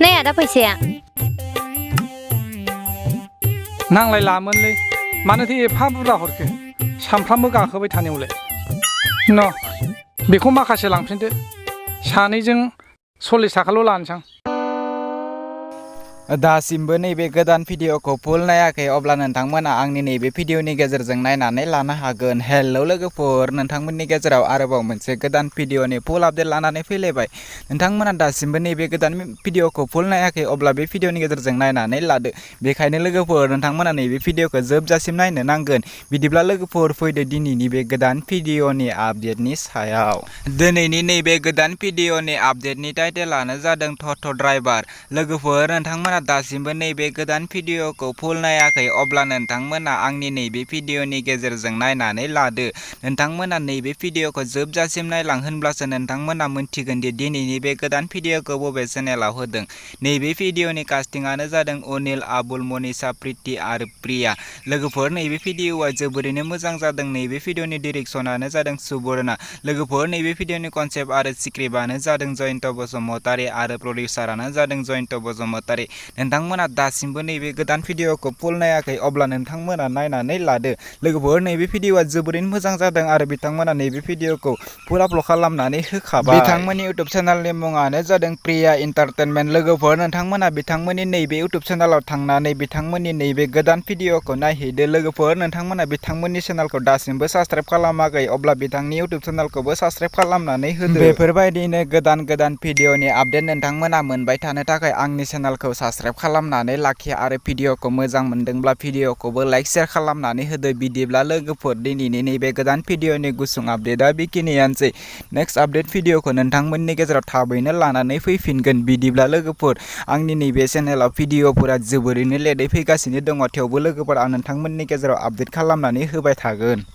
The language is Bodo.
नै आदा फैसाया नांलायलामोनलै मानोथो एफा बुरजा हरखो सानफ्रामबो गाखोबाय थानायावलाय न' बेखौ माखासे लांफिनदो सानैजों 40 थाखाल' लानोसां दासिमबो नैबे गोदान भिडिअखौ फुल नायाखै अब्ला नोंथांमोना आंनि नैबे भिडिअनि गेजेरजों नायनानै लानो हागोन। हेलौ लोगोफोर, नोंथांमोननि गेजेराव आरोबाव मोनसे गोदान भिडिअनि फुल आपडेट लानानै फैलायबाय। नोंथांमोना दासिमबो नैबे गोदान भिडिअखौ फुल नायाखै अब्ला बे भिडिअनि गेजेरजों नायनानै लादो। बेखायनो लोगोफोर नोंथांमोना नैबे भिडिअखौ जोबजासिम नायनो नांगोन। बिदिब्ला लोगोफोर फैदो दिनैनि बे गोदान भिडिअनि आपडेटनि सायाव। दिनैनि नैबे गोदान भिडिअनि आपडेटनि टाइटेलानो जादों टट' ड्राइभार। लोगोफोर नोंथांमोना दासिमबो नैबे गोदान भिडिअखौ फुल नायाखै अब्ला नोंथांमोना आंनि नैबे भिडिअनि गेजेरजों नायनानै लादो। नोंथांमोना नैबे भिडिअखौ जोबजासिम नायलां होनब्लासो नोंथांमोना मोनथिगोन दि दिनैनि बे गोदान भिडिअखौ बबे चेनेलाव होदों। नैबे भिडिअनि कास्टिंआनो जादों अनिल, आबुल, मनीषा, प्रीति आरो प्रिया। लोगोफोर नैबे भिडिअआ जोबोरैनो मोजां जादों। नैबे भिडिअनि डिरेक्सनानो जादों सुबर्णा। लोगोफोर नैबे भिडिअनि कनसेप्ट आरो स्क्रिप्टआनो जादों जयन्त बसुमतारी आरो प्रडिउसारानो जादों जयन्त बसुमतारी। नोंथांमोना दासिमबो नैबे गोदान भिडिअखौ फुल नायाखै अब्ला नोंथांमोना नायनानै लादो। लोगोफोर नैबे भिडिअआ जोबोरैनो मोजां जादों आरो बिथांमोना नैबे भिडिअखौ फुल आपल'ड खालामनानै होखाबाय। बिथांमोननि इउटुब चेनेलनि मुङानो जादों प्रिया एन्टारटेनमेन्ट। लोगोफोर नोंथांमोना बिथांमोननि नैबे इउटुब चेनेलाव थांनानै बिथांमोननि नैबे गोदान भिडिअखौ नायहैदो। लोगोफोर नोंथांमोना बिथांमोननि चेनेलखौ दासिमबो साबस्क्राइब खालामाखै अब्ला बिथांनि इउटुब चेनेलखौबो साबस्क्राइब खालामनानै होदो। बेफोरबायदिनो गोदान भिडिअनि आपडेट नोंथांमोना मोनबाय थानो थाखाय आंनि चेनेलखौ साबस्क्राइब खालामनानै लाखि आरो भिडिअखौ मोजां मोनदोंब्ला भिडिअखौबो लाइक शेयार खालामनानै होदो। बिदिब्ला लोगोफोर दिनैनि नैबे गोदान भिडिअनि गुसुं आपडेटआ बेखिनियानोसै। नेक्स्ट आपडेट भिडिअखौ नोंथांमोननि गेजेराव थाबैनो लानानै फैफिनगोन। बिदिब्ला लोगोफोर आंनि नैबे चेनेलाव भिडिअफोरा जोबोरैनो लेटै फैगासिनो दङ, थेवबो लोगोफोर आं नोंथांमोननि गेजेराव आपडेट खालामनानै होबाय थागोन।